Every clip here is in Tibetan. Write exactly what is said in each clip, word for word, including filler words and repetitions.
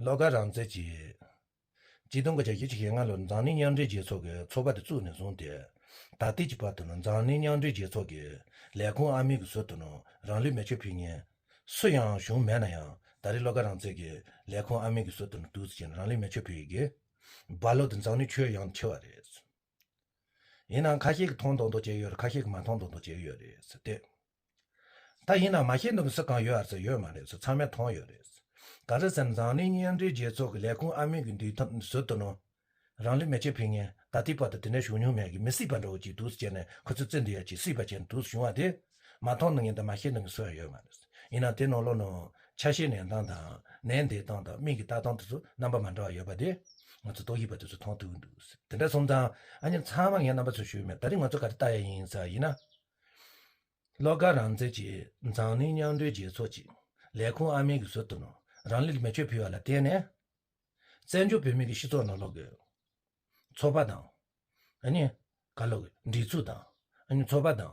བློ་དགའ་རང་བཙན་གྱིས། ཆིག་སྟོང་དགུ་བརྒྱ་བཞི་བཅུ་ཞེ་ལྔ་ལོར་འཛམ་གླིང་མཉམ་འབྲེལ་རྒྱལ་ཚོགས་ཀྱི་ཚོགས་པ་དེ་བཙུགས་ནས་བཟུང་སྟེ། ད་ལྟའི་གྱི་བར་དུ་ནི་འཛམ་གླིང་མཉམ་འབྲེལ་རྒྱལ་ཚོགས་ཀྱི་ལས་ཁུངས་ཨ་མའི་གི་ཟུར་དུ་ནི་རང་ལུས་མེ་མཆོད་ཕུལ་མཁན་སུ་ཡང་བྱུང་མེད་ན་ཡང་། ད་རེས་བློ་དགའ་རང་བཙན་གྱིས་ལས་ཁུངས་ཨ་མའི་གི་ཟུར་དུ་ནི་འདུག་སེ་བྱས་ནས་རང་ལུས་མེ་མཆོད་ཕུལ་ཡི་གི་རྦ་ཀློག་དེ་འཛམ་གླིང་ཁྱོན་ཡོངས་ནས་ཆེ་བ་རེད། ཡིན་ནའང་ཁ་ཤས་ཀྱིས་མཐོང་མདོག་མདོག་བྱས་ཡོད་རེད། ཁ་ཤས་ཀྱིས་མ་མཐོང་མདོག་མདོག་བྱས་ཡོད་རེད་ཟེར་ཏེ། ད་ཡིན་ནའང་མ་ཤེས་མདོག་གི་སུ་གང་ཡོད་ཨ་ཟེར་ཡོད་མ་རེད་ཟེར། ཚང་མས་མཐོང་ཡོད་རེད། ག་རེ་ཟེར་ན་འཛམ་གླིང་མཉམ་འབྲེལ་རྒྱལ་ཚོགས་ཀྱི་ལས་ཁུངས་ཨ་མའི་གི་འདུས་ཐང་ཟུར་དུ་ནོ། རང་ལུས་མེ་མཆོད་ཕུལ་མཁན་ད་ལྟའི་བར་དུ་དེ་འདྲ་བྱུང་མྱོང་མེད་ཀྱི་མི་སྲིད་པ་འདྲ་བོ་ཅིག་འདུག་སེ་བྱས་ནས་ཁོ་ཚོས་བརྩི་འདོད་ཡ་ཅིག་སྲིད་པ་བྱས་ནས་འདུག་སེ་བྱུང་བ་དེ། མ་མཐོང་མདོག་མཁན་དང་མ་ཤེས་མདོག་མཁན་སུ་ཡང་ཡོད་མ་རེད། ཡིན་ནའང་དེ་ནང་ལོགས་ནང་ཆ་ཤས་ལེན་སྟངས་དང་ནད་འདེད་སྟངས་དང་མིག་གི་ལྟ་སྟངས་དེ་ཚོ་རྣམ་པ་མ་འདྲ་བ་ཡོད་པ་དེ་ང་ཚོ་རྟོག་ཞིབ་པ་དེ་ཚོས་མཐོང་ཐུབ་ཀྱི་འདུག་དེ་འདྲ་སོང་ཙང་ཨ་ནི་ཚང་མ་ངས་རྣམ་པ་ཚོར་ཞུས་མེད། ད་རེས་ང་ཚོ་ག་རེ་ལྟ་ཡ་ཡིན་ཟེར་ཡིན་ན། བློ་དགའ་རང་བཙན་གྱིས་འཛམ་གླིང་མཉམ་འབྲེལ་རྒྱལ་ཚོགས་ཀྱི་ལས་ཁུངས་ཨ་མའི་གི་ཟུར་དུ་ནང་རང་ལུས་མེ་མཆོད་ཕུལ་བ་ལ་བརྟེན་ནས། བཙན་བྱོལ་བོད་མིའི་གི་སྤྱི་ཚོགས་ནང་ལོགས་ཀྱི་ཚོགས་པ་དང་། ཨ་ནི་ག་ལོག་གི་སྒྲིག་འཛུགས་དང་། ཨ་ནི་ཚོགས་པ་དང་།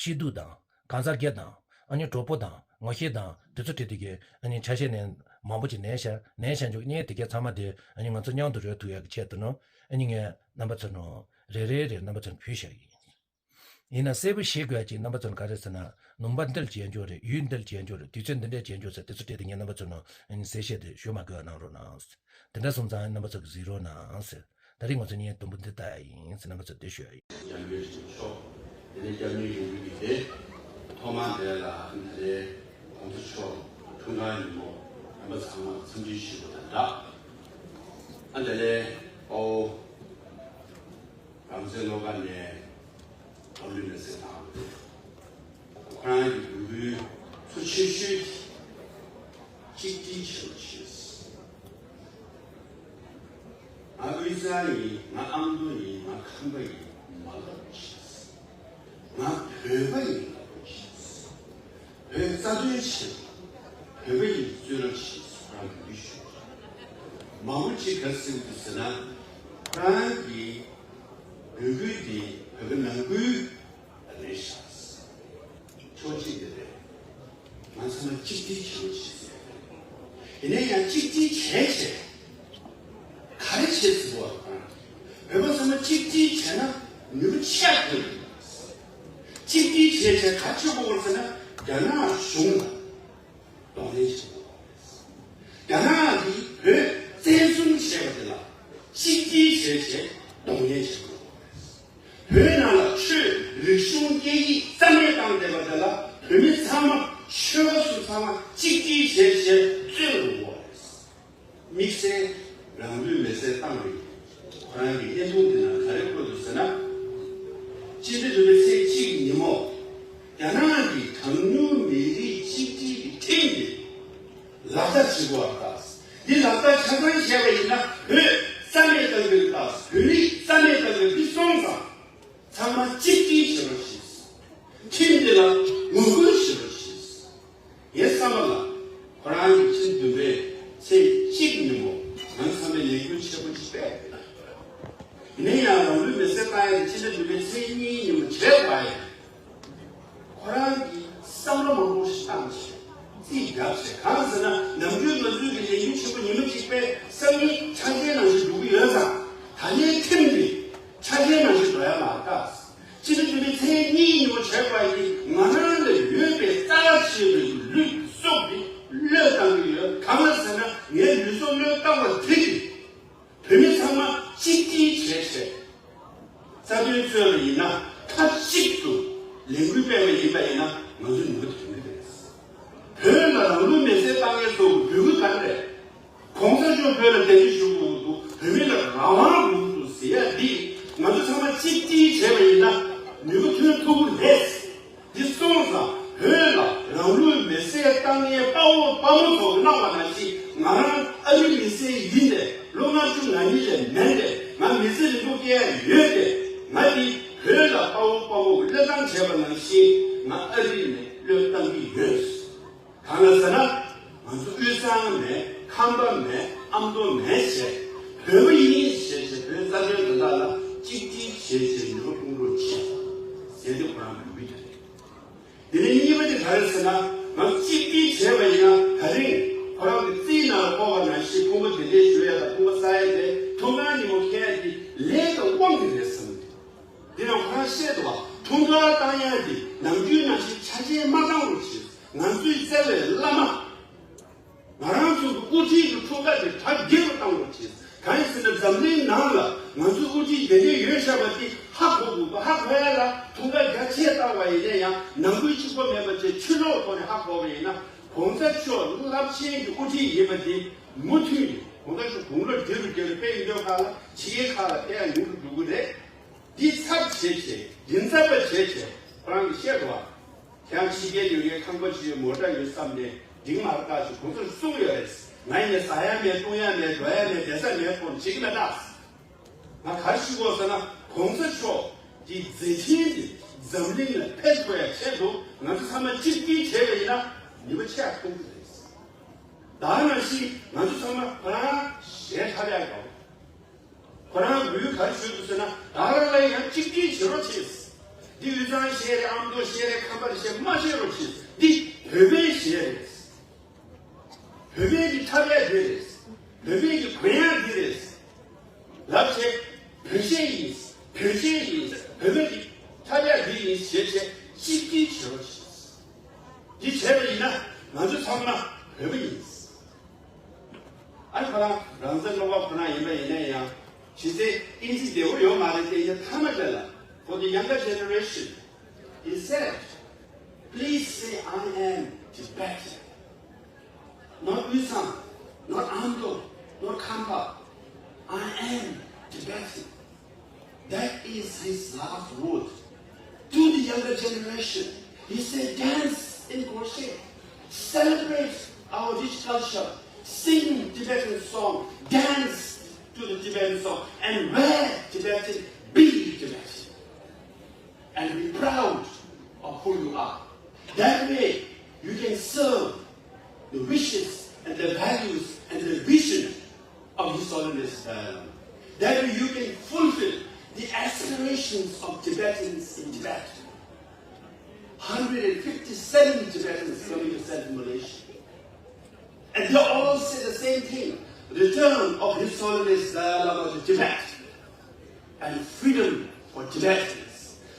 སྐྱིད་སྡུག་དང་། གང་ཟག་སྒེར་དང་། ཨ་ནི་གྲོགས་པོ་དང་། ངོ་ཤེས་དང་། དེ་ཚོ་བྲིས་དེ་གའི་ཨ་ནི་ཆ་ཤས་ནས་མང་པོ་ཅིག་ལེན་བཞག་ལེན་བཞག་འཇུག་ནས་དེ་གའི་ཚང་མ་དེ་ཨ་ནི་ང་ཚོ་མཉམ་དུ་རོལ་ཐུབ་ཡག་གི་ཆེད་དུ་ནོ། ཨ་ནི་ངས་རྣམ་པ་ཚོ་ནོ། རེ་རེ་རེ་རྣམ་པ་ཚོར་ཕུལ་བཞག་ཡིན། ཡིན་ན་གསལ་པོ་ཤེས་དགོས་ཡ་ཅིག་རྣམ་པ་ཚོར་ག་རེ་ཟེར་ན། ནུམ་པ་འདི་ལ་བྱས་འཇོག་རེད། ཡུན་འདི་ལ་བྱས་འཇོག་རེད། དུས་ཚོད་འདི་འདྲ་བྱས་འཇོག་ཟེར་དེ་ཚོ་བྲིས་དེ་ངས་རྣམ་པ་ཚོ་ནོ། ཨ་ནི་གསལ་བཤད་དེ་ཞུ་མ་དགོས་གནང་རོགས་གནང་། དེ་འདྲ་སོང་ཙང་རྣམ་པ་ཚོ་གིས་གཟིགས་རོགས་གནང་ཟེར། ད་རེས་ང་ཚོ་བརྙན་དུམ་བུ་འདི་ལྟ་ཡ་ཡིན་ཟེར་རྣམ་པ་ཚོར་འདི་ཞུ་ཡ་ཡིན། སྐྱབས་མགོན་རིན་པོ་ཆེ་མཆོག་དེ་ནས་སྐྱབས་མགོན་ཡོང་ཁུལ་གྱི་དེ་ཐོག་མར་དེ་ལ་ཨ་ནི་ད་ལྟའི་གོང་ས་མཆོག་འཁྲུངས་སྐར་ཉིན་མོ་རྣམ་པ་ཚང་མ་འཚམས་འདྲི་ཞུས་པ་དང་སྦྲགས། ཨ་ནི་ད་ལྟའི་དཔའ་བོ་རང་བཙན་བློ་དགའ་ནས་རང་ལུས་མེར་སྲེག་བཏང་བ་རེད། ཁོ་རང་གི་འབོད་སྐུལ་གཙོ་ཆེ་ཤོས་དེ་གཅིག་སྒྲིལ་བྱེད་རོགས་བྱེད། ང་དབུས་གཙང་ཡིན། ང་ཨ་མདོ་ཡིན། ང་ཁམས་པ་ཡིན་མ་ལབ་བྱེད། ང་བོད་པ་ཡིན་ལབ་རོགས་བྱེད། བོད་རྩ་དོན་ཆེད་བོད་པ་ཡིན་གཙོས་རོགས་བྱེད་ཟེར་ཁོ་རང་འབོད་སྐུལ་ཞུ། མང་པོ་ཅིག་ག་རེ་ཟེར་གྱི་འདུག་ཟེར་ན། ཁོ་རང་གི་འབོད་སྐུལ་དེ་བོད་པ་ནང་ཁུལ་ལ་རེད་ཤག་ཕྱོགས་གཅིག་དེ་རེད། ང་ཚང་མ་གཅིག་སྒྲིལ་བྱེད་རོགས་བྱེད་ཟེར། ཡིན་ན་ཡང་གཅིག་སྒྲིལ་བྱས་བྱས། ག་རེ་བྱེད་ཐུབ་པ་དང་། བོད་པ་ཚང་མ་གཅིག་སྒྲིལ་བྱས་ན་ནུས་པ་ཆེ་ཡག་ཐོན་གྱི་ཡོད། གཅིག་སྒྲིལ་བྱས་བྱས་ག་ཆོད་པ་བར་ཟེར་ན་རྒྱ་ནག་གཞུང་ལ་གདོང་ལེན་བྱེད་དགོས། རྒྱ་ནག་གིས་བོད་བཙན་བཟུང་བྱས་པ་དེ་ལ་གཅིག་སྒྲིལ་བྱས་བྱས་གདོང་ལེན་བྱེད་དགོས། བོད་ནང་ལ་ཆོས་རིག་གཞུང་སྐད་ཡིག་རྩ་མེད་བཏང་བསྡད་པ་དེ་ལ་བོད་མི་ཚང་མ་ཆོལ་ཁ་སུ་ཚང་མ་གཅིག་སྒྲིལ་བྱས་བྱས་རྩོད་དགོས་པ་རེད། དམིགས་བསལ་རང་ལུས་མེར་སྲེག་བཏང་བའི་ཁོ་རང་གི་བརྙན་ཐུང་འདི་ནང་ག་རེ་འཁོད་འདུག་ཟེར་ན། སྤྱི་ཟླ་བདུན་པའི་ཚེས་གཅིག་ཉིན་མོ། རྒྱ་ནག་གི་གྲངས་ཉུང་མི་རིགས་གཅིག་སྒྲིལ་གྱི་ཁྲིམས་འདི་ལག་བསྟར་བྱེད་དགོས་པ་དང་། འདི་ལག་བསྟར་ཆ་ཚང་བྱས་པ་ཡིན་ན་བོད་རྩ་མེད་བཏང་གི་རེད་དང་། བོད་རིགས་རྩ་མེད་བཏང་གི་རེད། འདི་སོང་ཙང་ཚང་མ་གཅིག་སྒྲིལ་བྱེད་རོགས་བྱེད། ཁྲིམས་འདི་ལ་ངོ་རྒོལ་བྱེད་རོགས་བྱེད། ངའི་བསམ་པ་ལ་ཁོ་རང་གི་ཕྱི་ཟླ་བདུན་པའི་ཚེས་གཅིག་ཉིན་མོ་ང་ཚང་མས་ལས་འགུལ་ཆེན་པོ་ཅིག་སྤེལ། ཡིན་ན་ཡང་རང་ལུས་མེར་སྲེག་བཏང་ཡ་དེ་ཕྱི་ཟླ་བདུན་པའི་ཚེས་གཉིས་ཉིན་མོ་བྱས་པ་ཡིན། ཁོ་རང་གི་བསམ་བློ་མང་པོ་ཞིག་བཏང་བྱས་རྩིས་བརྒྱབ་བྱས། གང་ཟེར་ན་ནམ་རྒྱུན་ང་ཚོའི་གི་ལས་འགུལ་ཆེན་པོ་ཉི་མ་གཅིག་པའི་སང་ཉིན་ཆ་རྐྱེན་ནང་བཞིན་འགྲོ་གི་ཡོད་ཙང་། ད་ལན་ཁྲིམས་འདི་ཆ་རྐྱེན་ནང་བཞིན་འགྲོ་ཡ་མ་རེད་ད། སྤྱི་ཟླ་བདུན་པའི་ཚེས་གཉིས་ཉིན་མོ་བྱས་པ་ཡིན། ང་རང་ལ་ཡོད་པའི་རྩ་ཆེ་བའི་ལུས་སྲོག་འདི་བློས་བཏང་གི་ཡོད། གང་ལ་ཟེར་ན་ངའི་ལུས་སྲོག་བློས་བཏང་བ་དེ་གིས་བོད་མི་ཚང་མ་གཅིག་སྒྲིལ་བྱས་བྱས། རྩ་དོན་རྩོད་པ་ཡིན་ན་མཐའ་གཅིག་ཏུ་ལས་འགུལ་སྤེལ་བ་ཡིན་པ་ཡིན་ན་ང་ཚོའི་ནུས་པ་ཐོན་གྱི་རེད། བོད་ལ་རང་ལུས་མེར་སྲེག་བཏང་མཁན་ཚོ་འབོད་སྐུལ་ག་རེ་རེད། གོང་ས་མཆོག་བོད་ལ་བདེན་པའི་བཞུགས་དགོས་འདུག་བོད་མི་ལ་རང་དབང་དགོས་འདུག་ཟེར་ཡ་འདི་ང་ཚོ་ཚང་མ་གཅིག་སྒྲིལ་བྱས་པ་ཡིན་ན་ནུས་པ་ཐོན་ཐུབ་ཀྱི་རེད། འདི་སོང་ཙང་བོད་ལ་རང་ལུས་མེར་སྲེག་བཏང་མཁན་དཔའ་བོ་དཔའ་མོ་ཚོ་གནང་བ་ནང་བཞིན་ང་རང་ཨ་རིའི་མི་སེར་ཡིན་ཏེ་ལོ་ལྔ་བཅུ་ང་གཉིས་ལས་མེད་དེ་ང་མི་ཚེ་རིང་པོ་སྐྱེལ་ཡ་ཡོད་དེ་ང་འདི་བོད་ལ་དཔའ་བོ་དཔའ་མོ་བློས་བཏང་བྱས་པ་ནང་བཞིན་ང་ཨ་རི་ནས་བློས་བཏང་གི་ཡོད། གང་ལ་ཟེར་ན། ང་ཚོ་དབུས་གཙང་མེད། ཁམས་པ་མེད། ཨ་མདོ་མེད་བྱས། བོད་པ་ཡིན་ཞེས་བྱས་བོད་རྩ་དོན་དོན་དག་ལ་གཅིག་སྒྲིལ་བྱས་བྱས་ནུས་པ་སྤུངས་རོགས་བྱེད་ཟེར་ཏེ་ཁོ་རང་འབོད་སྐུལ་དེ་རེད། དེ་ནས་གཉིས་པ་དེ་ག་རེ་ཟེར་ན། ང་ཚོ་གཅིག་སྒྲིལ་བྱས་པ་ཡིན་ན་ད་རིང་ཁོ་རང་གི་རྩིས་ནང་ལ་ཕོག་པ་ནང་བཞིན། ཕུང་པོ་དེ་འདྲའི་ཞུ་ཡ་དང་ཕུང་པོ་གསར་ཡ་དེ་འཁྲུངས་སྐར་ཉིན་མོ་འཁེལ་ཡ་དེ་ལས་ཀྱི་དབང་གིས་རེད་བསམ་གི་འདུག་འདི་ནང་ཁོ་རང་བཤད་འདུག་བ། འཁྲུངས་སྐར་བཏང་ཡ་དེ་ནམ་རྒྱུན་ནང་བཞིན་འཆར་ཅན་མ་བཏང་རོགས་བྱེད། ང་ཚོས་བཙལ་བའི་བླ་མ། ང་རང་ཚོ་གི་དབུ་ཁྲིད་ཀྱི་འཁྲུངས་སྐར་དེ་གྲ་རྒྱས་པོ་བཏང་རོགས་བྱེད། གང་ཡིན་ཟེར་ན་འཛམ་གླིང་ནང་ལ་ང་ཚོའི་དབུ་ཁྲིད་དེ་འདྲའི་ཡོད་བཞག་པ་དེ་ཧ་གོ་དགོས་པ། ཧ་གོ་ཡ་ལ་འཁྲུངས་སྐར་རྒྱ་ཆེ་བཏང་བ་ཡིན་ན་ཡང་ནང་ཁུལ་གཅིག་པོ་མེད་པ་བྱས་ཕྱི་ལོགས་ཐོག་ནས་ཧ་གོ་བ་ཡིན་ན། གོང་ས་མཆོག་རླབས་ཆེན་གྱི་དབུ་ཁྲིད་ཡིན་པ་དེ་མུ་མཐུད་ནས་གོང་ས་མཆོག་དགུང་ལོ་བརྒྱད་རུ་བརྒལ་བའི་དཔེ་ཡིན་འདོད་ཁག་ལ་ཕྱི་རྒྱལ་ཁག་ལ་དཔེ་ཡང་ཉུང་དུ་འགྲོ་གི་རེད། འདི་ཚབ་བྱས་བྱས་འདི་ཚབ་པ་བྱས་བྱས་ཁོ་རང་གིས་བཤད་འདུག་བ། ཁྱེད་རང་ཕྱི་རྒྱལ་ཡོད་མཁན་ཁང་པ་ཞིག་མོ་ཊ་ཡོད་བསམ་ནས་འགྲིག་མ་རེད་ཀ་ཞེས་གོང་ས་གསུངས་ཡོད་རེད། ང་ཡིན་ནས་ཟ་ཡ་མེད་བཏུང་ཡ་མེད་འགྲོ་ཡ་མེད་བསྡད་ས་མེད་ཁོམ་བྱེད་ཀྱི་མེད་ད། ང་ག་རེ་ཞུ་དགོས་ཟེར་ན་གོང་ས་མཆོག་གི་མཛད་འཕྲིན་དེ་འཛམ་གླིང་ལ་ཕན་ཐོགས་ཡ་ཆེད་དུ་ང་ཚོ་ཚང་མ་གཅིག་སྒྲིལ་བྱས་པ་ཡིན་ན་ནུས་པ་ཆེ་ཡ་ཐོན་གྱི་རེད། ད་ནང་བཞིན་ང་ཚོ་ཚང་མ་ཁོ་རང་གཞས་འཁྲབ་ཡ་དགའ་བོ། ཁོ་རང་གིས་ག་རེ་ཞུས་འདུག་ཟེར་ན་ད་རང་ལ་ཡང་གཅིག་སྒྲིལ་བྱེད་རོགས་བྱེད། འདི་དབུས་གཙང་གཞས་རེད། ཨ་མདོ་གཞས་རེད། ཁམས་པ་གཞས་མ་བྱེད་རོགས་བྱེད། འདི་བོད་པའི་གཞས་རེད། བོད་པའི་གི་འཁྲབ་ཡ་འདི་རེད། བོད་པའི་གི་གོན་ཡ་འདི་རེད། ལབ་བྱས་བོད་གཞས་ཡིན། བོད་གཞས་ཡིན། བོད་པའི་གི་འཁྲབ་ཡ་འདི་ཡིན་ཞེས་བྱས་གཅིག་སྒྲིལ་བྱེད་རོགས་བྱེད། འདི་བྱས་པ་ཡིན་ན་ང་ཚོ་ཚང་མ་བོད་པ་ཡིན། ཨ་ཁོ་རང་རང་བཙན་སློབ་གྲྭ་ཁོ་ན་ཡིན་པ་ཡིན་ན་ཡང་ཇི་སྲིད་ཨིན་ཇི་བདེ་བོ་ཡོད་མ་རེད་དེ་ཡ་ཐ་མ་དེ་ལ། For the younger generation, he said, please say I am Tibetan. Not Uysan, not Amdo, not Kampa. I am Tibetan. That is his last word. To the younger generation, he said, dance in crochet, celebrate our rich culture, sing Tibetan song, dance to the Tibetan song, and wear Tibetan, be Tibetan, and be proud of who you are. That way, you can serve the wishes and the values and the vision of His Holiness Dalai Lama. That way, you can fulfill the aspirations of Tibetans in Tibet. Hundred and fifty-seven Tibetans coming to self-immolation. And they all say the same thing, return of His Holiness Dalai Lama to Tibet and freedom for Tibetans.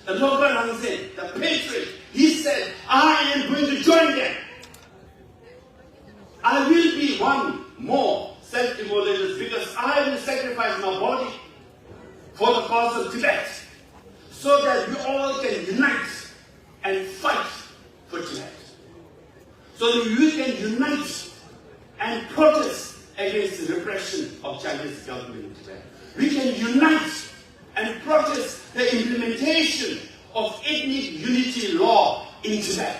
And Lhoka Rangzen, the patriot, he said, I am going to join them. I will be one more self-immolator because I will sacrifice my body for the cause of Tibet so that we all can unite and fight for Tibet. So that we can unite and protest against the repression of Chinese government in Tibet. We can unite and protest the implementation of ethnic unity law in Tibet.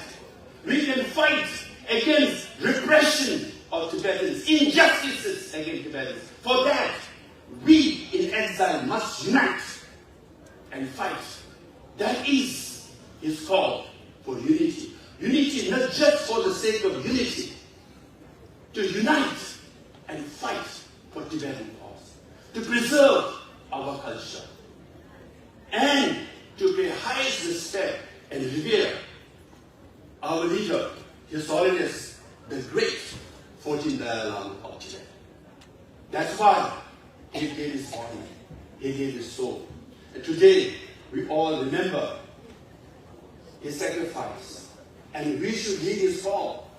We can fight against repression of Tibetans, injustices against Tibetans. For that, we in exile must unite and fight. That is his call for unity. Unity not just for the sake of unity, to unite and fight for Tibetan cause, to preserve our culture, and to pay highest respect and revere our leader, His Holiness the Great fourteenth Dalai Lama of Tibet. That's why he gave his body, he gave his soul. And today, we all remember his sacrifice, and we should heed his call.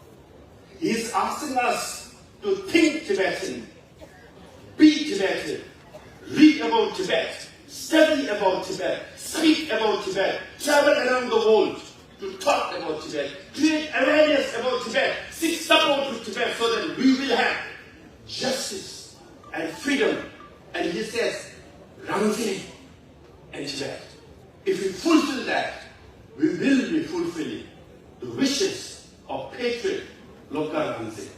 He is asking us to think Tibetan, be Tibetan, read about Tibet, study about Tibet, speak about Tibet, travel around the world to talk about Tibet, create awareness about Tibet, seek support to Tibet so that we will have justice and freedom. And he says, Rangzen and Tibet. If we fulfill that, we will be fulfilling the wishes of patriot Lhoka Rangzen,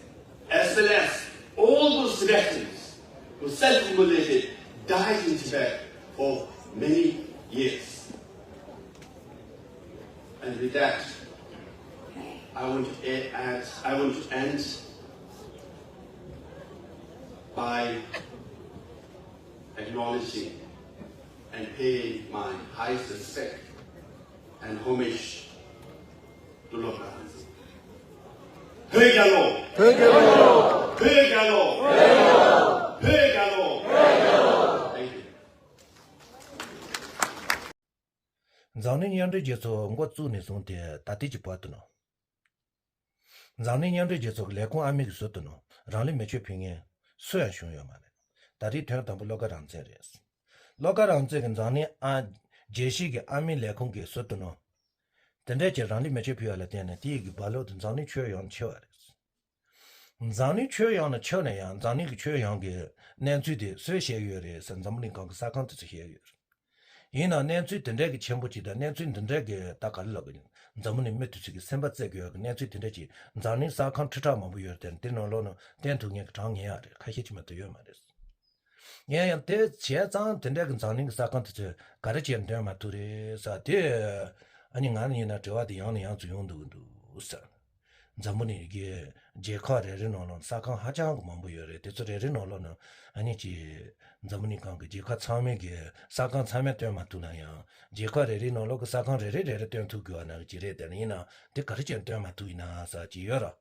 as well as all those Tibetans who self-immolated, died in Tibet for many years. And with that, I want to a- add, I want to end by acknowledging and paying my highest respect and homage to Lhoka Rangzen. བོད་རྒྱལ་ལོ། བོད་རྒྱལ་ལོ། བོད་རྒྱལ་ལོ། བོད་རྒྱལ་ལོ། འཛམ་གླིང་མཉམ་འབྲེལ་རྒྱལ་ཚོགས་འགོ་བཙུགས་ནས་བཟུང་སྟེ་ད་ལྟའི་གི་བར་དུ་ནོ། འཛམ་གླིང་མཉམ་འབྲེལ་རྒྱལ་ཚོགས་ཀྱི་ལས་ཁུངས་ཨ་མི་གི་ཟུར་དུ་ནོ། རང་ལུས་མེ་མཆོད་ཕུལ་མཁན་སུ་ཡང་བྱུང་ཡོད་མ་རེད། ད་རེས་དོན་དམ་པ་བློ་དགའ་རང་བཙན་རེད། བློ་དགའ་རང་བཙན་གྱི་འཛམ་གླིང་ཨ་རྒྱལ་སྤྱི་གི་ཨ་མི་ལས་ཁུངས་ཀྱི་ཟུར་དུ་ནོ། དེ་འདྲས་ཀྱི་རང་ལུས་མེ་མཆོད་ཕུལ་བ་ལ་བརྟེན་ནས་དེ་ཡི་གི་རྦ་ཀློག་དེ་འཛམ་གླིང་ཁྱོན་ཡོངས་ཁྱབ་པ་རེད། འཛམ་གླིང་ཁྱོན་ཡོངས་ནས་ཁྱབ་ན་ཡང་འཛམ་གླིང་གི་ཁྱོན་ཡོངས་ཀྱི་གནས་ཚུལ་དེ་སུས་བཤད་ཡོད་རེད་ཟེར་འཛམ་བུ་གླིང་སྒང་གི་གསར་ཁང་དེ་ཚོས་བཤད་ཡོད་རེད། ཡིན་ནའང་གནས་ཚུལ་དེ་འདྲས་ཀྱི་ཆེན་པོ་ཅིག་དང་གནས་ཚུལ་འདི་འདྲས་ཀྱི་ད་ག་རེ་ལབ་དགོས། འཛམ་བུ་གླིང་མི་དེ་ཚོས་ཀྱི་སེམས་པ་རྩེ་དགོས་ཀྱི་གནས་ཚུལ་དེ་འདྲས་ཀྱི་འཛམ་གླིང་གསར་ཁང་ཁྲི་ཕྲག་མང་པོ་ཡོད་རེད་དེ་དེ་ནང་ལོགས་ནས་བསྟན་ཐུབ་མཁན་གྱི་གྲངས་ངེས་ཡག་རེད། ཁ་ཤས་ཅིག་མ་གཏོགས་ཡོད་མ་རེད། ཡིན་ཡང་དེ་བྱས་ཙང་དེ་འདྲ་གི་འཛམ་གླིང་གི་གསར་ཁང་དེ་ཚོས་ག་རེ་བྱས་འདོན་མ་ཐུབ་རེད་ཟེར་དེ། ཨ་ནི་ང་ནི་ཡིན་ན་དྲི་བ་དེ་ཡང་ནས་ཡང་དུ་ཡོང་འདུག་གི་འདུག་ཟེར། འཛམ་བུ་གླིང་གི་རྒྱལ་ཁབ་རེ་རེ་ནང་ལོགས་གསར་ཁང་ཧ་ཅང་གི་མང་པོ་ཡོད་རེད། དེ་ཚོ་རེ་རེ་ནང་ལོགས་ནང་ཨ་ནི་ཅི། འཛམ་བུ་གླིང་སྒང་གི་རྒྱལ་ཁབ་ཚང་མའི་གི་གསར་ཁང་ཚང་མས་འདོན་མ་ཐུབ་ན་ཡང་རྒྱལ་ཁབ་རེ་རེའི་ནང་ལོགས་ཀྱི་གསར་ཁང་རེ་རེ་རེ་རེ་འདོན་ཐུབ་དགོས་པ་ནང་གི་ཅི་རེད། དེ་ནི་ཡིན་ན་དེ་ག་རེ་བྱས་འདོན་མ་ཐུབ་ཡིན་ན་ཟེར་གྱི་ཡོད་ར།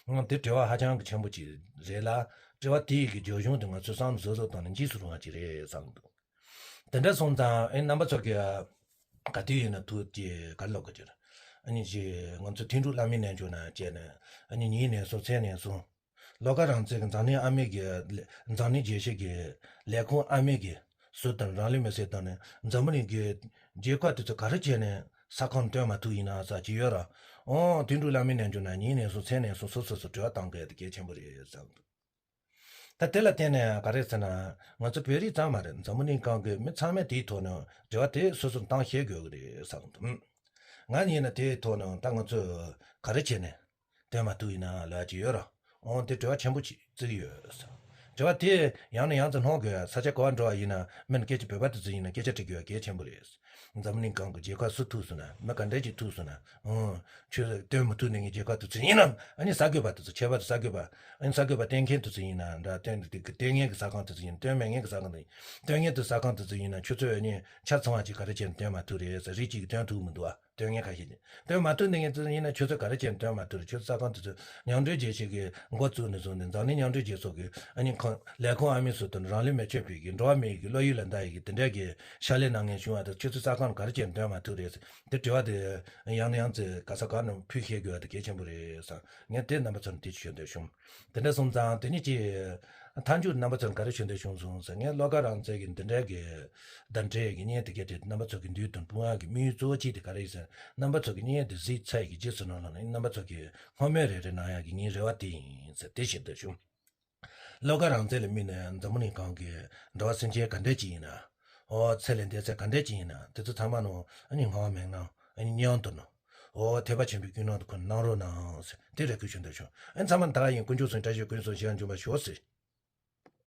ཨང་། དེ་དྲི་བ་ཧ་ཅང་གི་ཆེན་པོ་ཅིག་རེད་ལ། དྲི་བ་དེ་ཡི་གི་རྒྱབ་ལྗོངས་དེ་ང་ཚོས་བསམ་བློ་གཟབ་གཟབ་བཏང་ནས་འཇིགས་སུ་རུང་བ་ཅིག་རེད་བསམ་འདུག་དེ་འདྲ་སོང་ཙང་ཨེ་རྣམ་པ་ཚོ་གི་ག་དུས་ཡིན་ན་ཐུགས་ཀྱི་ག་ལོག་གི་ཅིག་ཨ་ནི་ཅི་ང་ཚོ་ཐིན་ཀྲུག་བླ་མའི་རྣལ་འབྱོར་ན་བཅས་ནས་ཨ་ནི་ཉིན་ནས་སོང་མཚན་ནས་སོང་། བློ་དགའ་རང་བཙན་གྱི་འཛམ་གླིང་ཨ་མེ་གི་འཛམ་གླིང་རྒྱལ་སྤྱི་གི་ལས་ཁུངས་ཨ་མེ་གི་ཟུར་དང་རང་ལུས་མེ་སྲེག་བཏང་ནས་འཛམ་བུ་གླིང་གི་རྒྱལ་ཁབ་དེ་ཚོ་ག་རེ་བྱས་ནས་ས་ཁང་འདོན་མ་ཐུབ་ཡིན་ན་ཟེར་གྱི་ཡོད་ར། ཨོ་དེ་འདྲ་བླ་མའི་རྣལ་འབྱོར་ན་ཉིན་ནས་སོང་མཚན་ནས་སོང་སོ་སོ་སོ་དྲི་བ་བཏང་དགོས་དེ་གལ་ཆེན་པོ་རེད་བསམ་འདུག་ད་དེ་ལ་བརྟེན་ནས་ག་རེ་ཟེར་ན་ང་ཚོ་བོད་རིགས་ཙམ་མ་རེད། འཛམ་བུ་གླིང་སྒང་གི་མི་ཚང་མས་དེའི་ཐོག་ནས་དྲི་བ་དེ་སོ་སོར་བཏང་ཤེས་དགོས་ཀྱི་རེད་བསམ་འདུག་ང་ཡིན་ན་དེའི་ཐོག་ནས་ད་ང་ཚོས་ག་རེ་བྱས་ནས་འདོན་མ་ཐུབ་ཡིན་ན་ལབ་ཀྱི་ཡོད་ར། འོང་དེ་དྲི་བ་ཆེན་པོ་ཅིག་བརྩི་གི་ཡོད། དྲི་བ་དེ་ཡང་ནས་ཡང་དུ་སྣོན་དགོས། ས་ཆ་ག་པར་འགྲོ་བ་ཡིན་ན་མིན་སྐད་ཆ་བོད་པ་དེ་ཚོ་ཡིན་ན་སྐད་ཆ་དྲི་དགོས་གལ་ཆེན་པོ་རེད། འཛམ་གླིང་སྒང་གི་རྒྱལ་ཁབ་སུ་ཐུག་སོང་ན་མི་ག་འདྲ་ཅིག་ཐུག་སོང་ན་འོང་ཆོས་སྟོན་མི་ཐུབ་ནས་ངའི་རྒྱལ་ཁབ་དེ་ཚོ་ཡིན་ན་ཨ་ནི་གསར་འགོད་པ་དེ་ཚོ་ཁྱད་པར་དུ་གསར་འགོད་པ་ཨ་ནི་གསར་འགོད་པ་སྟོན་མཁན་དེ་ཚོ་ཡིན་ན་འདྲ་སྟོན་དེ་སྟོན་མཁན་གྱི་ས་ཁང་དེ་ཚོ་ཡིན་སྟོན་མེད་མཁན་གྱི་ས་ཁང་དེ་ཡིན་སྟོན་མཁན་དེ་ས་ཁང་དེ་ཚོ་ཡིན་ན་ཁྱོད་ཚོས་ཨ་ནི་ཆ་ཚང་བ་ཅིག་ག་རེ་བྱས་ནས་སྟོན་མ་ཐུབ་རེད་ཟེར་རིགས་གཅིག་གིས་སྟོན་ཐུབ་མི་འདུག་ཨ། སྟོན་མཁན་ཁ་ཤས་ཀྱིས་སྟོན་མ་ཐུབ་ནས་ངས་ཡིན་ན་ཁྱོད་ཚོས་ག་རེ་བྱས་ནས་སྟོན་མ་ཐུབ་རེད། ཁྱོད་ཚོ་ས་ཁང་དེ་ཚོ་མཉམ་འབྲེལ་རྒྱལ་སྤྱི་གི་འགོ་བཙུགས་ནས་བཟུང་ནས་འཛམ་གླིང་མཉམ་འབྲེལ་རྒྱལ་ཚོགས་ཀྱི་ཨ་ནི་ཁང་ལས་ཁུངས་ཨ་མི་སུ་དང་རང་ལུས་མེ་མཆོད་ཕུལ་གྱི་འགྲོ་བ་མིའི་གི་བློ་ཡུལ་ལ་འདའ་ཡི་གི་དེ་འདྲས་ཀྱི་ཕྱག་ལས་གནང་མཁན་བྱུང་བ་དང་ཁྱོད་ཚོ་ས་ཁང་ག་རེ་བྱས་ནས་སྟོན་མ་ཐུབ་རེད། དེ་དྲི་བ་དེ་ཡང་ནས་ཡང་ཚེ་ག་ས་ག་ནས་ཕུལ་ཤེས་དགོས་པ་དེ་གལ་ཆེན་པོ་རེད་བསམ། ངས་དེ་རྣམ་པ་ཚོར་འདི་ཞུ་འདོད་བྱུང་། དེ་འདྲ་སོང་ཙང་དེ་ནི་ཅི། མཐའ་མཇུག་རྣམ་པ་ཚོར་ག་རེ་ཞུ་འདོད་བྱུང་སོང་ཟེར་ངས་བློ་དགའ་རང་བཙན་གྱི་འདི་འདྲའི་གི་བརྡ་འགྲེལ་གྱི་བརྙན་དེ་གས་དེ་རྣམ་པ་ཚོ་གི་མདུན་དུ་སྤུངས་ཡག་གི་དམིགས་ཡུལ་གཙོ་བོ་གཅིག་དེ་ག་རེ་ཡིན་ཟེར་རྣམ་པ་ཚོ་གི་བརྙན་དེ་གཟིགས་ཚར་ཡི་གི་རྗེས་སུ་ནང་ལ་ནི་རྣམ་པ་ཚོ་གི་སྔོན་མའི་རེ་རེ་གནང་ཡག་གི་ངའི་རེ་བ་དེ་ཡིན་ཟེར་དེ་བཤད་འདོད་བྱུང་། བློ་དགའ་རང་བཙན་ལ་དམིགས་ནས་འཛམ་བུ་གླིང་སྒང་གི་འགྲོ་བ་སེམས་ཅན་ག་འདྲས་ཅིག་ཡིན་ན། ཨོ་ཚེ་ལས་འདས་ཚད་ག་འདྲས་ཅིག་ཡིན་ན་དེ་ཚོ་ཚང་མ་ནང་ཨ་ནི་ངག་དབང་མེད་ན་ཨ་ནི་མཉམ་དུ་ནང་ཨོ་ཐེག་པ་ཆེན་པོའི་ཀུན་སློང་དུ་ཁོ་གནང་རོགས་གནང་ཟེར་དེ་རེ་སྐུལ་ཞུ་འདོད་བྱུང་། ཨ་ནི་ཚང་མ་ད་ག་ཡིན། དཀོན་མཆོག་གསུམ་བཀྲ་ཤིས་ཀུན་སོང་ཞིང་འཇུག་པར་ཤོག་ཟེར།